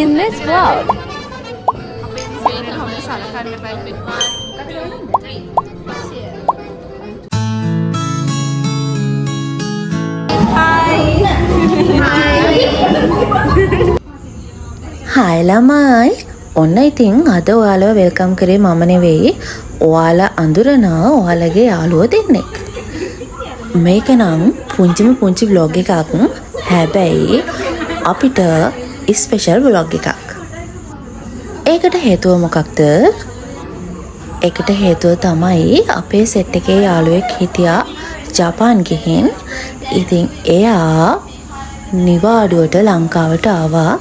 In this vlog. හොඳ සලකන්න එපා. හායි ළමයි, ඔන්න ඉතින් අද ඔයාලව welcome කරේ මම නෙවෙයි, ඔයාලා අඳුරන ඔයාලගේ යාළුවෝ දෙන්නෙක්. මේක නම් පුංචිම පුංචි ව්ලොග් එකක්. හැබැයි අපිට ස්පෙෂල් ව්ලොග් එකක්. ඒකට හේතුව මොකක්ද? ඒකට හේතුව තමයි අපේ සෙට් එකේ යාළුවෙක් හිටියා ජපාන් ගිහින්. ඉතින් එයා නිවාඩුවට ලංකාවට ආවා.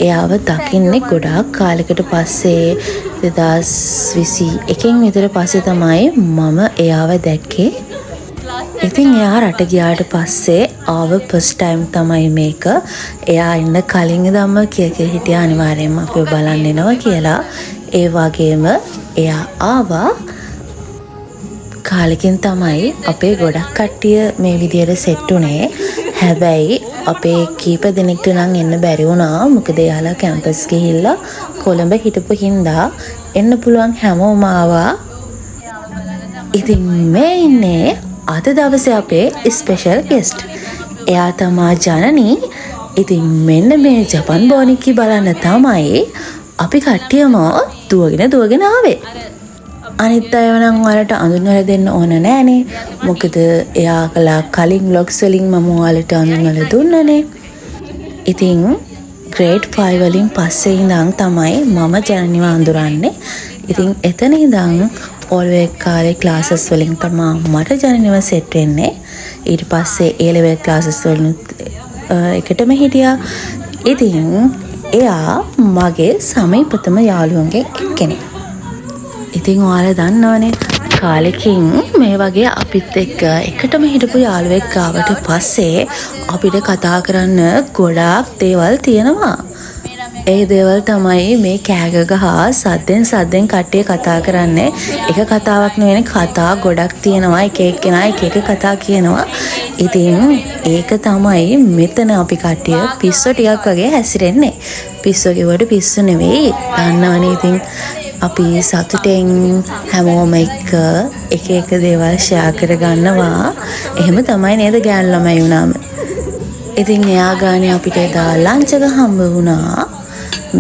එයාව දකින්නේ ගොඩාක් කාලෙකට පස්සේ, 2021න් විතර පස්සේ තමයි මම එයාව දැක්කේ. ඉතින් එයා රට ගියාට පස්සේ ආව ෆස්ට් ටයිම් තමයි මේක. එයා ඉන්න කලින් ඉඳන්ම කිය කිය හිටියා අනිවාර්යයෙන්ම අපිව බලන්න එනවා කියලා. ඒ වගේම එයා ආවා. කාලෙකින් තමයි අපේ ගොඩක් කට්ටිය මේ විදියට සෙට් වුණේ. හැබැයි අපේ කීප දෙනෙක්ට නම් එන්න බැරි වුණා. මොකද එයාලා කැම්පස් ගිහිල්ලා කොළඹ හිටපු හින්දා එන්න පුළුවන් හැමෝම ආවා. ඉතින් මේ ඉන්නේ අද දවසේ අපේ ස්පෙෂල් ගෙස්ට්. එයා තමා ජනනී. ඉතින් මෙන්න මේ ජපන් බෝනික්කි බලන්න තමයි අපි කට්ටියම දුවගෙන දුවගෙන ආවේ. අනිත් අයව නම් ඔයාලට අඳුන්වලා දෙන්න ඕන නෑනේ. මොකද එයා කළා කලින් ව්ලොග්ස් වලින් මම ඔයාලට අඳුන්වලා දුන්නනේ. ඉතින් ග්‍රේඩ් 5 වලින් පස්සේ ඉඳන් තමයි මම ජනනිව අඳුරන්නේ. ඉතින් එතන ඉඳන් ඕලෙවල් කාලේ ක්ලාසස් වලින් තමා මට ජනනිව සෙට් වෙන්නේ. ඊට පස්සේ ඒ ලෙවල් ක්ලාසස් වලින් එකටම හිටියා. ඉතින් එයා මගේ සමීපතම යාළුවන්ගෙන් එක්කෙනෙක්. ඉතින් ඔයාලා දන්නවනේ, කාලෙකින් මේ වගේ අපිත් එක්ක එකටම හිටපු යාළුවෙක් ආවට පස්සේ අපිට කතා කරන්න ගොඩාක් දේවල් තියෙනවා. ඒ දේවල් තමයි මේ කෑග ගහ සද්දෙන් සද්දෙන් කට්ටිය කතා කරන්නේ. එක කතාවක් නෙවෙයි, කතා ගොඩක් තියෙනවා. එක එක්කෙනා එක එක කතා කියනවා. ඉතින් ඒක තමයි මෙතන අපි කට්ටිය පිස්සෝ ටිකක් වගේ හැසිරෙන්නේ. පිස්සෝ කිව්වට පිස්සු නෙවෙයි. දන්නවනේ, ඉතින් අපි සතුටෙන් හැමෝම එක්ක එක එක දේවල් ෂෙයා කරගන්නවා. එහෙම තමයි නේද ගෑනු ළමයි වුණාම. ඉතින් එයා ගානේ අපිට එදා ලන්ච් එක හම්බ වුණා.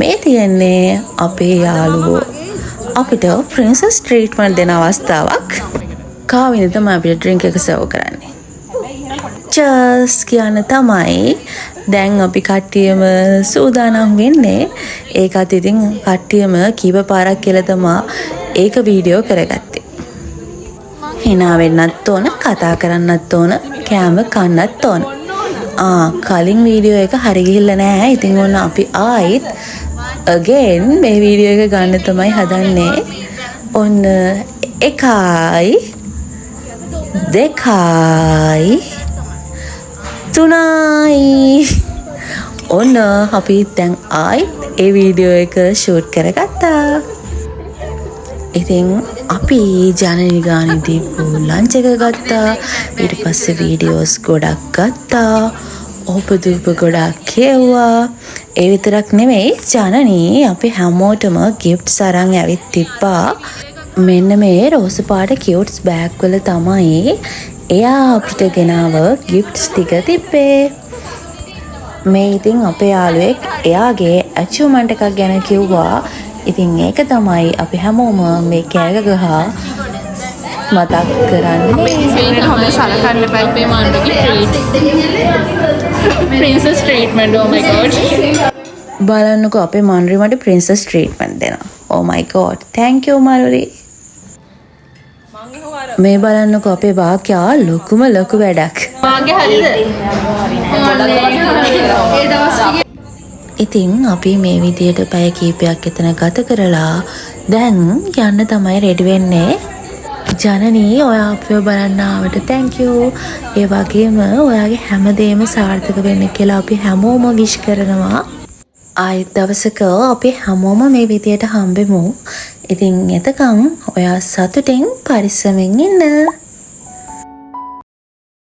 මේ තියෙන්නේ අපේ යාළුවෝ අපිට ප්‍රින්සස් ට්‍රීට්මන්ට් දෙන අවස්ථාවක්. කාවිනි තමයි අපිට ඩ්‍රින්ක් එක සර්ව් කරන්නේ. චර්ස් කියන්න තමයි දැන් අපි කට්ටියම සූදානම් වෙන්නේ. ඒකත් ඉතින් කට්ටියම කීප පාරක් කියලා තමා ඒක වීඩියෝ කරගත්තේ. හිනා වෙන්නත් ඕන, කතා කරන්නත් ඕන, කෑම කන්නත් ඕන. ආ, කලින් වීඩියෝ එක හරි ගිහිල්ලා නෑ. ඉතින් ඔන්න අපි ආයිත් again මේ වීඩියෝ එක ගන්න තමයි හදන්නේ. ඔන්න එකයි, දෙකයි, තුනයි. ඔන්න අපි දැන් ආයිත් ඒ වීඩියෝ එක ෂූට් කරගත්තා. ඉතින් අපි ජනනි ගානේ දීපු ලන්ච් එක ගත්තා. ඊට පස්සේ වීඩියෝස් ගොඩක් ගත්තා. ඕපදූප ගොඩක් කියව්වා. ඒ විතරක් නෙමෙයි, ජනනී අපි හැමෝටම ගිෆ්ට්ස් අරන් ඇවිත් තිබ්බා. මෙන්න මේ රෝස පාට කියුට්ස් බෑග් වල තමයි එයා අපිට ගෙනාව ගිෆ්ට්ස් ටික තිබ්බේ. මේ ඉතින් අපේ යාළුවෙක් එයාගේ ඇචීව්මන්ට් එකක් ගැන කිව්වා. ඉතින් ඒක තමයි අපි හැමෝම මේ කෑ ගහ මතක් කරන්නේ. මේක හොඳ සලකන්න එපා. අපේ මන්නුගේ treat. Princess treatment, oh my God. බලන්නකෝ, අපේ මන්රි මට ප්‍රින්සස් ට්‍රීට්මන්ට් දෙනවා. Oh my God. Thank you මරුරි. මේ බලන්නකෝ, අපේ වාක්‍යා ලොකුම ලොකු වැඩක්. වාගේ හරිද? ඒ දවස් ටිකේ ඉතින් අපි මේ විදියට පැය කීපයක් එතන ගත කරලා දැන් යන්න තමයි රෙඩි වෙන්නේ. ජනනී, ඔයා අපිව බලන්න ආවට thank you. ඒ වගේම ඔයාගේ හැමදේම සාර්ථක වෙන්න කියලා අපි හැමෝම විශ් කරනවා. ආයෙත් දවසක අපි හැමෝම මේ විදියට හම්බෙමු. ඉතින් එතකන් ඔයා සතුටින් පරිස්සමෙන් ඉන්න.